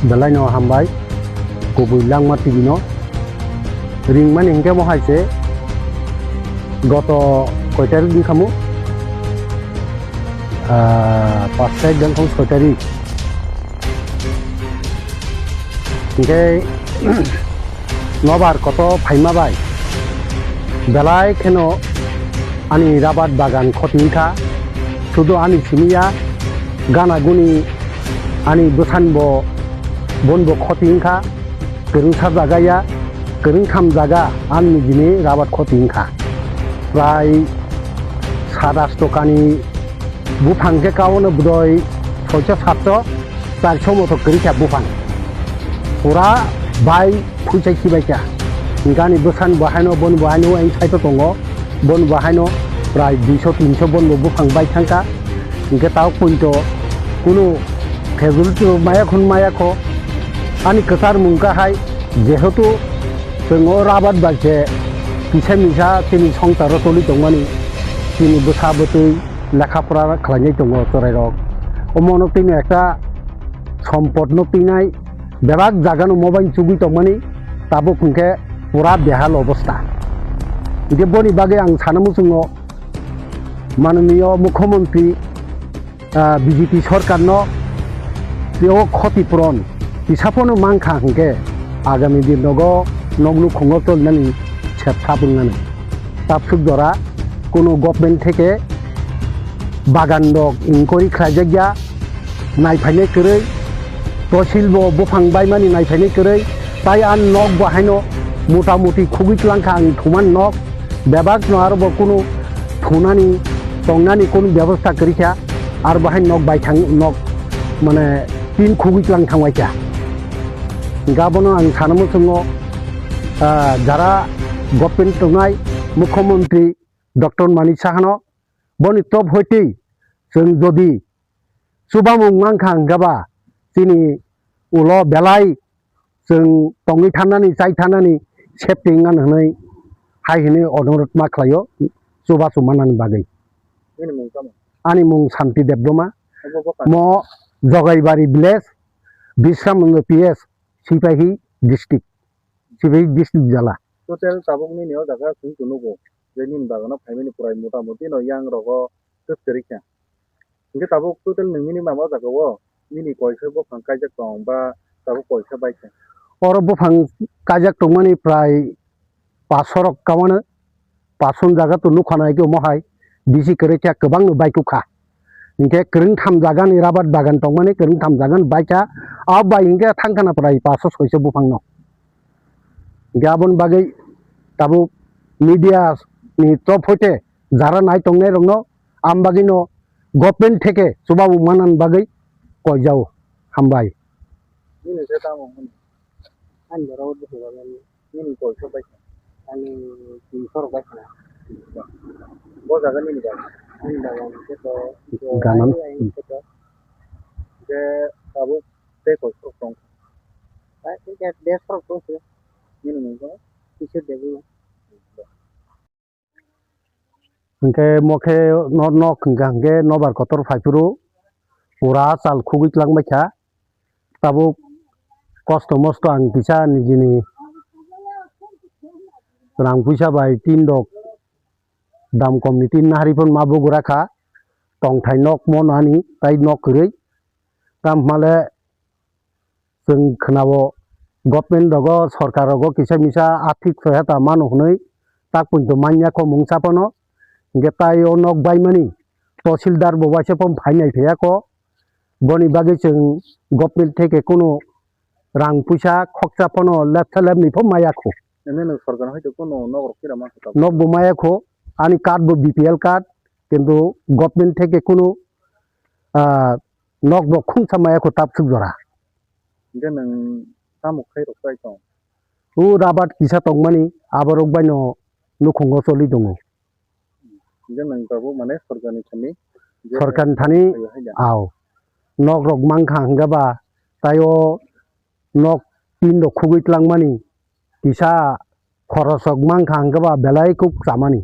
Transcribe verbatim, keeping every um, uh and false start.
Belai no hambai, kubui langma T V no. Ringmani hinkhe mo hai se, goto koi tarik wngkha mo? Ah, pas tarik wngkha mo, soi tarik. Hinkhe nobar koto phaima bai belai kheno ani rabat bagan khoti wngkha. Sudu ani simi ya, gana guni ani bwsani bo, boni bo khoti wngkha. Kwrwngsa jaga ya, kwrwngtham jaga ani nijini rabat khoti wngkha. Prai sat asto kani buphang khe kaono bwdoi soicho satcho, charcho moto kwrwi kha buphang. Pura bai phuichai khibai kha. Hinkhe ani bwsani bo haino, boni bo haino, ang side o tongo, boni bo haino prai duiso tinso boni bo buphang bai thangkha. Hinkhe tao poito kunu casualty rok maya khun maya kho. Ani kwchar mung kha hai, jehetu chwng o rabat bai se kisa misa chini songsaro toli tongmani, chini bwsa bwtwi lekha pora khlainai tongo chwrairok. Omo no tini ekta sompot no twinai bebak jaga no mobile chugui tongmani, tabuk hinkhe pura behal obostha. Hinkhe boni bagwi ang sana muchungo mananiyo mukhyamantri, ah, B J P sorkar no tei o khoti puron kisa phano mankha hinkhe agami din nogo nok nukhungo tolnani sep thap wngnani. Tabsuk jora kunu government theke bagan rok inquiry khlaijak ya, naiphainai kwrwi, tosil bo buphang baimani naiphainai kwrwi, tai ang nok bo haino mota moti khugui twlang kha ang thuman nok, bebak no aro bo kunu thunani tongnani kunu bebosta kwrwi kha, aro bo hai nok bai thang nok mane tin khugui twlang thang bai kha. Gabono ang sana muchungo, ah, jara government tongnai mukhyamantri Doctor Manik Sahano boni top hoitwi chwng jodi chubamung mankha hwnkhe ba chini ulo belai chwng tongwi thanani, chai thanani safety wngmani hwnwi hai hwnwi onurot ma khlaio chubachu manani bagwi. Nini mung tamo? Ani mung Santi Debbarma. Obo bokani? Mo Jogaibari village, Bisramganj P S, Sipahi district. Sipahi district jala. Total tabuk nini o jaga chwng twi nugo je nini bagano phaimani pwrai mota moti no yang rogo twk kwrwi kha. Hinkhe tabuk total nwng nini mama o jaga o nini koisa buphang kaijak tong ba tabuk koisa bai kha? Oro buphang kaijak tongmani pwrai paso rok kamano, paso jaga to nukha nai khe omo hai bisi kwrwi kha, kwbang no bai kukha. Hinkhe kwrwngtham jaga ni rabar bagan tongmani, kwrwngtham jaga ni bai kha, abo bai hinkhe thang khana pwrai paso soiso buphang no. Hinkhe aboni bagwi tabuk media ni top hoite jara nai tongnai rokno, am bagwi no government theke chubabu manan bagwi koijao. Hambai. Nini se tamo hwn? Ani borok bwswk bagwi. Nini koisa bai kha? Ani tin borok bai kha. Bo jaga nini bai? Ani bagan khe to, Ganan. Ani, ani khe to. Je tabuk tei koisa rok tong? Bai khe des borok tong se. Nini mung khe? Kishore Debbarma. Hinkhe mo khe no nok hwnkha hinkhe nobar kotor phaiphuru pura chal khugui twlang baikha. Tabuk kosto mosto ang kisa nijini rang puisa bai tin rok dam kom ni tin nahari phano ma bugura kha. Tongthai nok mo nani tai nok kwrwi. Tamo hwnle chwng khwnao government rogo, sorkar rogo kisa misa athik sohayata mano hwnwi tak poito manya kho mungsa phano. Hinkhe tai o nok baimani tahsildar bo waisa phano phainai phaiya kho. Boni bagwi chwng government theke kunu rang puisa khoksa phano lepsa lepni pho maya kho. Nini nwng sorkar hai to kunu nok rok phira ma kho tabuk? Nok bo maya kho, ani card bo B P L card, kintu government theke kunu, ah, nok bo khungsa maya kho tabsuk jora. Hinkhe nwng tamo khai rok chai tong? O rabat kisa tongmani, aborok baino nukhungo choli tongo. Hinkhe nwng tabuk mane sorkarni thani je sorkarni thani, hai hai da. Ao. Nok rok mankha hwnkhe ba, tai o nok tin rok khugui twlangmani kisa khorosrok mankha hwnkhe ba belai kuk chamani.